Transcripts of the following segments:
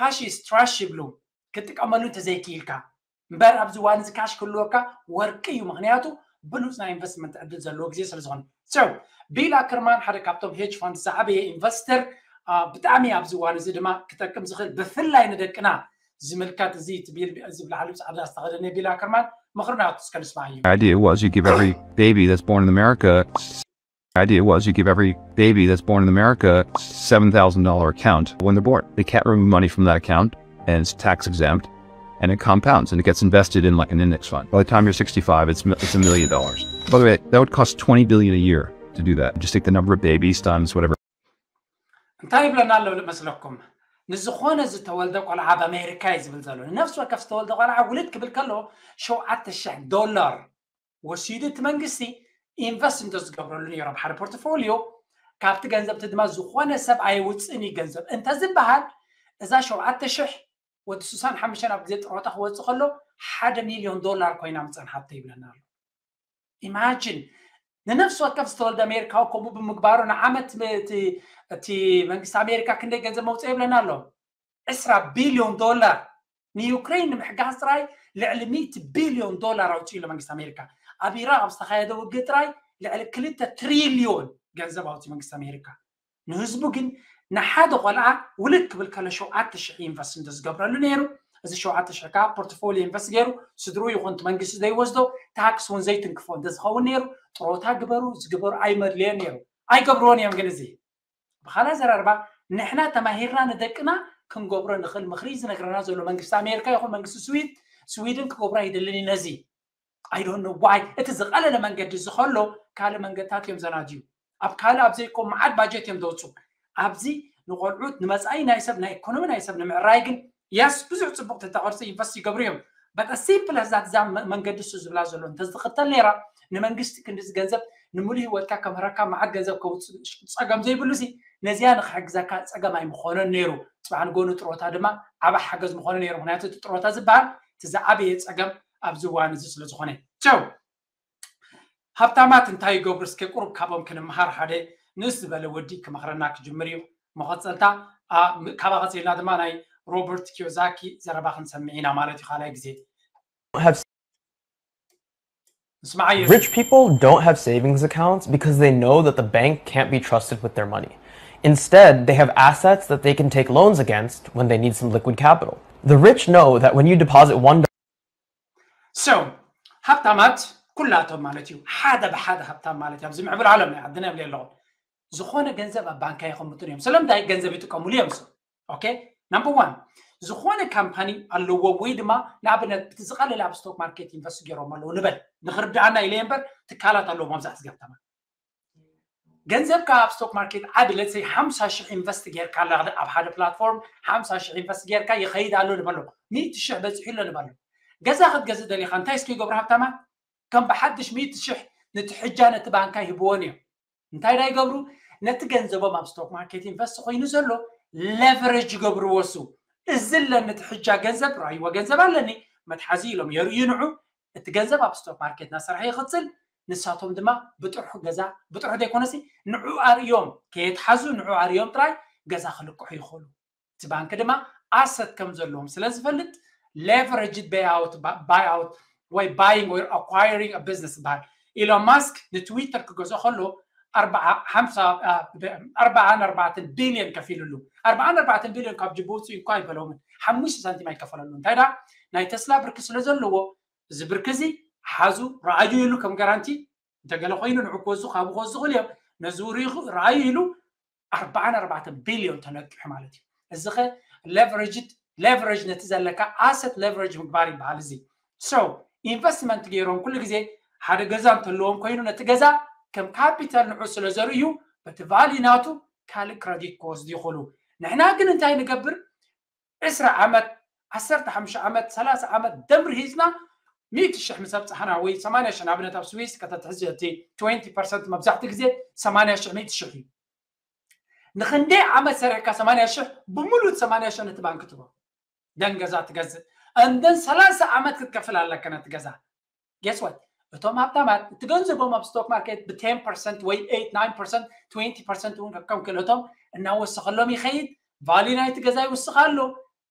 ካሽ ኢዝ ትራሽ ይብሉ። ክጥቀመሉ እንተዘይክኢልካ እምበር ኣብዚ እዋን እዚ ካሽ ክህልወካ ወርቂ እዩ። ምክንያቱ ብሉፅ ናይ ኢንቨስትመንት ዕድል ዘለዎ ግዜ ስለ ዝኾነ። So ቢል ኣከርማን ሓደ ካብቶም ሄጅ ፋንድ ዝዓበየ ኢንቨስተር፣ ብጣዕሚ ኣብዚ እዋን እዚ ድማ ክጠቅም ዝኽእል ብፍላይ ንደቅና ዝምልከት እዚ እቲ ቢል እዚ ብላዕሊ ፃዕዳ ዝተኸደነ ቢል ኣከርማን ምኽርና እስከ ንስማዕ እዩ። Idea was you give every baby that's born in America. Idea was you give every baby that's born in America seven thousand dollar account when they're born. They can't remove money from that account, and it's tax exempt, and it compounds and it gets invested in like an index fund. By the time you're sixty-five, it's it's a million dollars. By the way, that would cost twenty billion a year to do that. Just take the number of babies times whatever. እንታይ ይብለና ኣሎ መስለኩም? ንዝኾነ ዝተወልደ ቆልዓ ኣብ ኣሜሪካ እዩ ዝብል ዘሎ። ንነፍሲ ወከፍ ዝተወልደ ቆልዓ ውልድ ክብል ከሎ ሸውዓተ ሽሕ ዶላር ወሲዱ እቲ መንግስቲ ኢንቨስት እንተዝገብረሉ ነይሩ ኣብ ሓደ ፖርትፎሊዮ፣ ካብቲ ገንዘብ እቲ ድማ ዝኾነ ሰብ ኣይውፅእን እዩ ገንዘብ እንተዝበሃል፣ እዛ ሸውዓተ ሽሕ ወዲ ስሳን ሓሙሽተን ኣብ ግዜ ጥሮታ ክወፅእ ከሎ ሓደ ሚልዮን ዶላር ኮይና ምፀንሓቶ ይብለና ኣሎ። ኢማጂን ንነፍሲ ወከፍ ዝተወልደ ኣሜሪካዊ ከምኡ ብምግባሩ ንዓመት እቲ መንግስቲ ኣሜሪካ ክንደይ ገንዘብ መውፅእ ይብለና ኣሎ? ዕስራ ቢልዮን ዶላር ንዩክሬን ንምሕጋዝ ጥራይ ልዕሊ ሚእቲ ቢልዮን ዶላር ኣውፅኡ ኣሎ መንግስቲ ኣሜሪካ። ኣብ ኢራቅ ኣብ ዝተኻየደ ውግእ ጥራይ ልዕሊ ክልተ ትሪልዮን ገንዘብ ኣውፅኡ መንግስቲ ኣሜሪካ። ንህዝቡ ግን ንሓደ ቆልዓ ውልድ ክብል ከሎ ሸውዓተ ሽሕ ኢንቨስት እንተዝገብረሉ ነይሩ፣ እዚ ሸውዓተ ሽሕ ከዓ ፖርትፎሊዮ ኢንቨስት ገይሩ ስድሩ ይኹን እቲ መንግስቲ ዘይወስዶ ታክስ እውን ዘይትንክፎ እንተዝኸውን ነይሩ፣ ጥሮታ ግበሩ ዝግበሩ ኣይመድልዮን ነይሩ፣ ኣይገብርዎን እዮም። ግን እዚ ብኻልእ ኣዘራርባ ንሕና ተማሂርና ንደቅና ክንገብሮ ንኽእል ምኽሪ ዝነግረና ዘሎ መንግስቲ ኣሜሪካ ይኹን መንግስቲ ስዊድ ስዊድን ክገብሮ ኣይደልን እዩ። ነዚ I don't know why እቲ ዝቐለለ መንገዲ ዝኸሎ ካልእ መንገድታት እዮም ዘናድዩ። ኣብ ካልእ ኣብ ዘይኮ መዓት ባጀት እዮም ዘውፁ። ኣብዚ ንቆልዑት ንመፃኢ ናይ ሰብ ናይ ኢኮኖሚ ናይ ሰብ ንምዕራይ ግን የስ ብዙሕ ፅቡቅ ተተቐርፂ ኢንቨስት ይገብሩ እዮም። በጣ ሲምፕል ዛት እዛ መንገዲ እሱ ዝብላ ዘሎ እንተዝኽተል ነይራ ንመንግስቲ ክንዲዚ ገንዘብ ንምሉእ ህይወትካ ከምህረካ መዓት ገንዘብ ከውፅእ ፀገም ዘይብሉ ሲ ነዚያ ንክሕግዘካ ፀገም ኣይምኾነን ነይሩ። ፅባሕ ንጎኑ ጥሮታ ድማ ዓባ ሓገዝ ምኾነ ነይሩ። ምክንያቱ እቲ ጥሮታ ዝበሃል እቲ ዝዓበየ ፀገም ኣብዚ እዋን እዚ ስለ ዝኾነ። ቸው ሃብታማት እንታይ ይገብሩ? እስከ ቁሩብ ካቦም ክንምሃር ሓደ ንእስ ዝበለ ወዲ ክመኽረና ክጅምር እዩ። መቐፀልታ ካባ ቀፂልና ድማ ናይ ሮበርት ኪዮዛኪ ዘረባ ክንሰምዕ ኢና ማለት እዩ። ካልኣይ ግዜ have ንስማዓዮ። Rich people don't have savings accounts because they know that the bank can't be trusted with their money. Instead, they have assets that they can take loans against when they need some liquid capital. The rich know that when you deposit one So ሃብታማት ኩላቶም ማለት እዩ ሓደ ብሓደ ሃብታም ማለት እዩ። ኣብዚ ምዕብል ዓለም ናይ ዓድና ይብለ ኣለኹ ዝኾነ ገንዘብ ኣብ ባንካ የቐምጡን እዮም። ስለምንታይ ገንዘብ ይጥቀሙሉ እዮም። So okay number one ዝኾነ ካምፓኒ ኣለዎ ወይ ድማ ንኣብነት እቲ ዝቐለለ ኣብ ስቶክ ማርኬት ኢንቨስት ገይሮም ኣለዉ ንበል ንክርድኣና ኢለ እምበር ትካላት ኣለዎም ኣብዛ ትገብተማ ገንዘብካ ኣብ ስቶክ ማርኬት ዓቢ let's say ሓምሳ ሽሕ ኢንቨስት ጌርካ ኣላ ኣብ ሓደ ፕላትፎርም ሓምሳ ሽሕ ኢንቨስት ጌርካ ይኸይድ ኣሎ ንበሎ ሚእቲ ሽሕ በፂሑ ኣሎ ንበሎ ገዛ ክትገዝእ ደሊኻ እንታይ እስኪ ይገብሩ ሃብታማት ከም ብሓድሽ ሚእቲ ሽሕ ነቲ ሕጃ ነቲ ባንካ ይህብዎን እዮም እንታይ ዳ ይገብሩ ነቲ ገንዘቦም ኣብ ስቶክ ማርኬት ኢንቨስት ኮይኑ ዘሎ leverage ይገብርዎ እሱ እዚ ኣለኒ እቲ ሕጃ ገንዘብ ራይዎ ገንዘብ ኣለኒ መትሓዚ ኢሎም የርእዩ ንዑ እቲ ገንዘብ ኣብ ስቶክ ማርኬት እናሰርሐ ይቕፅል ንሳቶም ድማ ብጥርሑ ገዛ ብጥርሑ ዘይኮነሲ ንዑ ኣርእዮም ከየትሓዙ ንዑ ኣርእዮም ጥራይ ገዛ ክልቅሑ ይኽእሉ እቲ ባንክ ድማ ኣሰት ከም ዘለዎም ስለ ዝፈልጥ leverage buyout buyout ወይ buying or acquiring a business ይበሃል ኢሎን ማስክ ንትዊተር ክገዝኦ ከሎ ኣርባዓን ኣርባዕን ቢልዮን ከፊሉሉ ኣርባዓን ኣርባዕን ቢልዮን ካብ ጅቡቲ እንኳ ኣይበለውምን ሓሙሽተ ሳንቲም ኣይከፈለሉ እንታይ ዳ ናይ ተስላ ብርኪ ስለ ዘለዎ እዚ ብርኪ እዚ ሓዙ ረኣዩ ኢሉ ከም ጋራንቲ እንተገለ ኮይኑ ንዑ ክወዙ ካብኡ ክወዙ ክእል እዮም ነዚ ረኣዩ ኢሉ ኣርባዓን ኣርባዕተን ቢልዮን ተነቂሑ ማለት እዩ እዚ ኸ leverage leverage ነቲ ዘለካ asset leverage ምግባር ይበሃል እዚ so ኢንቨስትመንት ገይሮም ኩሉ ግዜ ሓደ ገዛ እንተለዎም ኮይኑ ነቲ ገዛ ከም ካፒታል ንዑ ስለ ዘርእዩ በቲ ቫሊ ናቱ ካልእ ክረዲት ክወስዱ ይኽእሉ ንሕና ግን እንታይ ንገብር ዕስራ ዓመት ዓሰርተ ሓሙሽተ ዓመት ሰላሳ ዓመት ደምር ሂዝና ሚእቲ ሽሕ ምስ ኣብፅሓና ወይ ሰማንያ ሽሕ ንኣብነት ኣብ ስዊስ ከተትሕዚ እቲ ትወንቲ ፐርሰንት መብዛሕትኡ ግዜ ሰማንያ ሽሕ ሚእቲ ሽሕ እዩ ንክንደይ ዓመት ሰሪሕካ ሰማንያ ሽሕ ብምሉእ ሰማንያ ሽሕ ነቲ ባንክ ትቦ ደን ገዛ ትገዝእ እንደን ሰላሳ ዓመት ክትከፍል ኣለካ ነቲ ገዛ guess what እቶም ሃብታማት እቲ ገንዘቦም ኣብ ስቶክ ማርኬት ብ ten percent ወይ eight nine percent twenty percent እውን ከም ክእለቶም እናወሰኸሎም ይኸይድ ቫሊ ናይቲ ገዛ ይውስኽ ኣሎ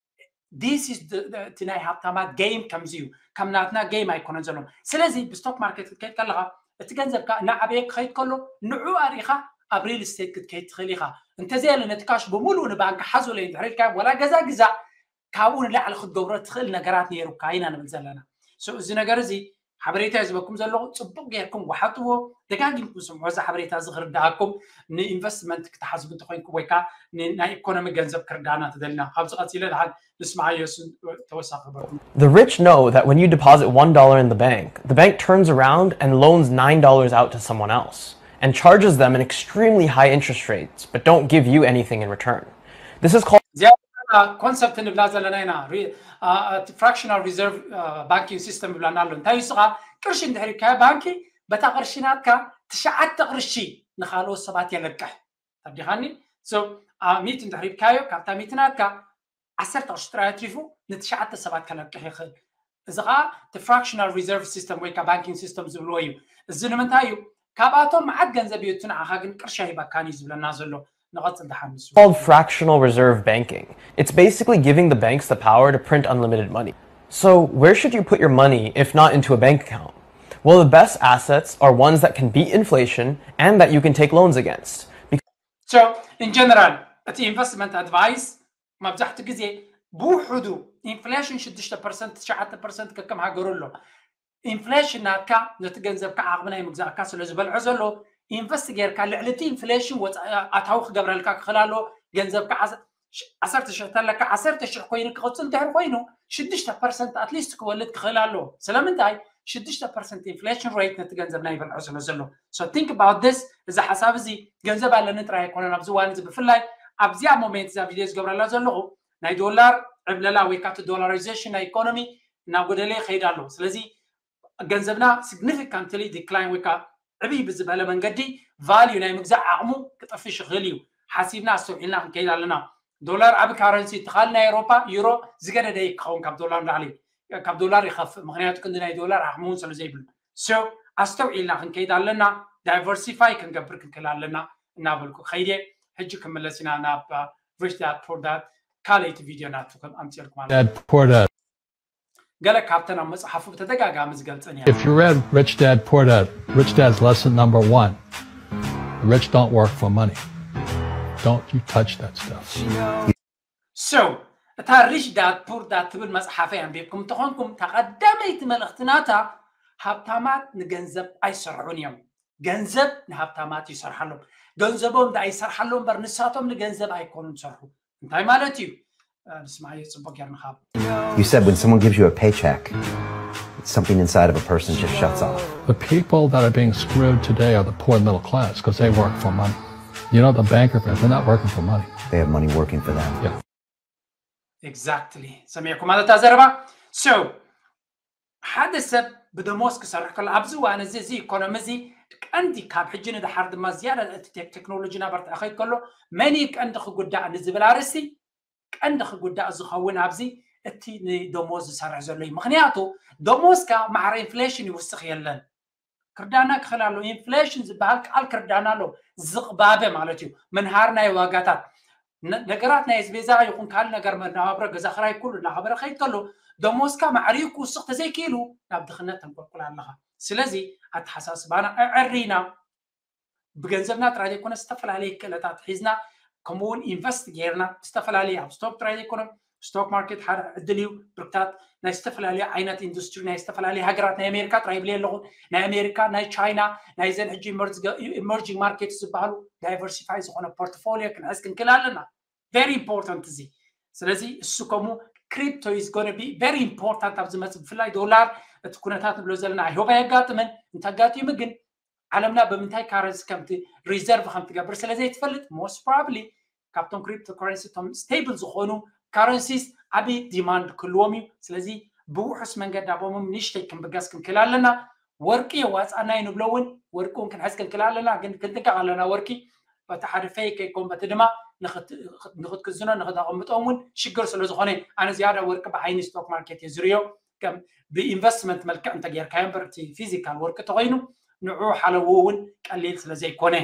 this is እቲ ናይ ሃብታማት game ከምዚ እዩ። ከም ናትና game ኣይኮነን ዘሎ። ስለዚ ብስቶክ ማርኬት ክትከይድ ከለኻ እቲ ገንዘብካ እናዓበየ ክኸይድ ከሎ ንዑ ኣሪኻ ኣብ real estate ክትከይድ ትኽእል ኢኻ። እንተዘየለ ነቲ ካሽ ብምሉእ ንባንክ ሓዙለይ እንድሕር ኢልካ ወላ ገዛ ግዛ ካብኡ ንላዕሊ ክትገብሮ ትኽእል ነገራት ነይሩካ ኢና ንብል ዘለና። So እዚ ነገር እዚ ሓበሬታ እዩ ዝበኩም ዘለኹ። ጽቡቕ ጌርኩም ወሓጥዎ፣ ደጋጊምኩም ስምዑ። እዚ ሓበሬታ እዚ ክርዳኣኩም ንኢንቨስትመንት ክትሓስቡ እንተኮይንኩም ወይ ከዓ ናይ ኢኮኖሚ ገንዘብ ክርዳና ተደልና ካብዚ ቀፂለ ድሓን ንስማዓዮ ስን ተወሳኺ ክበርኩም። The rich know that when you deposit one dollar in the bank, the bank turns around and loans nine dollars out to someone else and charges them an extremely high interest rate, but don't give you anything in return. This is called እዚኣ ኮንሰፕት ንብላ ዘለና ኢና። Fractional reserve banking system ይብላና ኣሎ። እንታይ እዩ ስኻ ቅርሺ እንድሕር ኢልካዮ ባንኪ በታ ቅርሺ ናትካ ትሽዓተ ቅርሺ ንኻልኦት ሰባት የለቅሕ። ተረዲኻኒ? So ሚእቲ እንድሕር ኢልካዮ ካብታ ሚእቲ ናትካ ዓሰርተ ቅርሺ ጥራይ ኣትሪፉ ንትሽዓተ ሰባት ከለቅሕ ይኽእል። እዚ ከዓ fractional reserve system ወይ ከዓ banking system ዝብልዎ እዩ። እዚ ንምንታይ እዩ? ካብኣቶም መዓት ገንዘብ እዩ እቲ ንዓኻ ግን ቅርሺ ኣይህበካን እዩ ዝብለና ዘሎ። ንቐፅል ድሓን ንሱ called fractional reserve banking. It's basically giving the banks the power to print unlimited money. So where should you put your money if not into a bank account? Well, the best assets are ones that can beat inflation and that you can take loans against. So in general እቲ investment advice መብዛሕትኡ ግዜ ብውሕዱ ኢንፍሌሽን ሽዱሽተ ፐርሰንት ትሽዓተ ፐርሰንት ከከም ሃገሩ ኣሎ። ኢንፍሌሽን ናትካ ነቲ ገንዘብካ ዓቕሚ ናይ ምግዛእካ ስለ ዝበልዖ ዘሎ ኢንቨስት ጌርካ ልዕሊ እቲ ኢንፍሌሽን ወፃኢ ኣታዊ ክገብረልካ ክኽእል ኣለዎ። ገንዘብካ ዓሰርተ ሽሕ ተለካ ዓሰርተ ሽሕ ኮይኑ ክቕፅል እንድሕር ኮይኑ ሽዱሽተ ፐርሰንት ኣትሊስት ክወልድ ክኽእል ኣለዎ። ስለምንታይ? ሽዱሽተ ፐርሰንት ኢንፍሌሽን ሬት ነቲ ገንዘብና ይበልዖ ስለ ዘሎ። So think about this። እዚ ሓሳብ እዚ ገንዘብ ኣለኒ ጥራይ ኣይኮነን። ኣብዚ እዋን እዚ ብፍላይ ኣብዚኣ ሞሜንት እዛ ቪድዮ ዝገብረላ ዘለኹ ናይ ዶላር ዕብለላ ወይ ከዓ እቲ ዶላራይዜሽን ናይ ኢኮኖሚ እናጎደለ ይኸይድ ኣሎ። ስለዚ ገንዘብና ሲግኒፊካንትሊ ዲክላይን ወይ ከዓ ዕብይ ብዝበለ መንገዲ ቫልዩ ናይ ምግዛእ ዓቕሙ ክጠፍሽ ይኽእል እዩ። ሓሲብና ኣስተውዒልና ክንከይድ ኣለና። ዶላር ዓቢ ካረንሲ እቲ ካልእ ናይ ኤውሮፓ ዩሮ ዝገደደ እዩ ክኸውን ካብ ዶላር ንላዕሊ ካብ ዶላር ይኸፍእ። ምክንያቱ ክንዲ ናይ ዶላር ዓቕሚ እውን ስለ ዘይብሉ። So ኣስተውዒልና ክንከይድ ኣለና። ዳይቨርሲፋይ ክንገብር ክንክእል ኣለና እናበልኩ ከይደ። ሕጂ ክምለስ ኢና ናብ ሪች ዳድ ፑር ዳድ ካልኣይቲ ቪድዮ ናቱ ከም ኣምፅልኩም ኣሎ። Dad Poor Dad. ገለ ካብተን ኣብ መፅሓፉ ብተደጋጋሚ ዝገልፀን እያ። If you read Rich Dad Poor Dad, Rich Dad's lesson number one, the rich don't work for money. Don't you touch that stuff. So እታ ሪች ዳድ ፑር ዳድ ትብል መፅሓፈይ ኣንቢብኩም እንተኾንኩም እታ ቀዳመይቲ መልእኽቲ ናታ ሃብታማት ንገንዘብ ኣይሰርሑን እዮም። ገንዘብ ንሃብታማት ይሰርሓሎም። ገንዘቦም ዳ ይሰርሓሎም እምበር ንሳቶም ንገንዘብ ኣይኮኑን ዝሰርሑ። እንታይ ማለት እዩ? ንስማዓዮ ፅቡቅ ጌርና ካብ You said when someone gives you a paycheck, something inside of a person just shuts off. The people that are being screwed today are the poor middle class because they work for money. You know, the banker, they're not working for money. They have money working for them. Yeah. Exactly. ሰሚዕኩም ማለት ኣዘረባ። So ሓደ ሰብ ብደሞዝ ክሰርሕ ከሎ ኣብዚ እዋን እዚ እዚ ኢኮኖሚ እዚ ቀንዲ ካብ ሕጂ ንድሓር ድማ ዝያዳ እቲ ቴክኖሎጂ እናበርትዐ ከይድ ከሎ መን እዩ ቀንዲ ክጉዳእ ንዝብል ኣርእስቲ ቀንዲ ክጉዳእ ዝኸውን ኣብዚ እቲ ንደሞዝ ዝሰርሕ ዘሎ እዩ። ምክንያቱ ደሞዝካ ማዕረ ኢንፍሌሽን ይውስኽ የለን። ክርዳና ክኽእል ኣሎ። ኢንፍሌሽን ዝበሃል ቃል ክርዳና ኣሎ። ዝቕባበ ማለት እዩ። ምንሃር ናይ ዋጋታት ነገራት ናይ ኣስቤዛ ይኹን ካልእ ነገር መነባብሮ ገዛ ክራይ ኩሉ እናኸበረ ከይድ ከሎ ደሞዝካ ማዕሪኡ ክውስኽ ተዘይክኢሉ ናብ ድኽነት ተንቆልቁል ኣለኻ። ስለዚ ኣተሓሳስባና ኣዕሪና ብገንዘብና ጥራይ ዘይኮነ ዝተፈላለየ ክእለታት ሒዝና ከምኡውን ኢንቨስት ጌርና ዝተፈላለየ ኣብ ስቶክ ጥራይ ዘይኮነ ስቶክ ማርኬት ሓደ ዕድል እዩ። ብርክታት ናይ ዝተፈላለዩ ዓይነት ኢንዱስትሪ ናይ ዝተፈላለዩ ሃገራት ናይ ኣሜሪካ ጥራይ ይብል ኣለኹ ናይ ኣሜሪካ ናይ ቻይና ናይዘን ሕጂ ኢመርጂንግ ማርኬት ዝበሃሉ ዳይቨርሲፋይ ዝኾነ ፖርትፎሊዮ ክንሕዝ ክንክእል ኣለና። Very important እዚ። ስለዚ እሱ ከምኡ crypto is going to be very important ኣብ ዝመፅእ ብፍላይ ዶላር እቲ ኩነታት ንብሎ ዘለና I hope ኣየጋጥምን እንተጋጢሙ ግን ዓለምና ብምንታይ ካረንሲ ከምቲ ሪዘርቭ ከም ትገብር ስለ ዘይትፈልጥ most probably ካብቶም ክሪፕቶ ካረንሲ እቶም ስቴብል ዝኾኑ ካረንሲስ ዓብዪ ዲማንድ ክህልዎም እዩ። ስለዚ ብውሑስ መንገዲ ኣቦምም ንሽተይ ክንብገስ ክንክእል ኣለና። ወርቂ የዋፃና እዩ ንብሎ እውን ወርቂ እውን ክንሕዝ ክንክእል ኣለና። ግን ክንጥንቀቕ ኣለና። ወርቂ በቲ ሓደ ፌክ ከይኮን በቲ ድማ ንክትክዝኖ ንክተቐምጦም እውን ሽግር ስለ ዝኾነ ኣነ ዝያዳ ወርቂ ብዓይኒ ስቶክ ማርኬት እየ ዝርዮ። ከም ብኢንቨስትመንት መልክዕ እንተጌርካዮ እምበር እቲ ፊዚካል ወርቂ ተኮይኑ ንዑ ሓለዎ እውን ቀሊል ስለ ዘይኮነ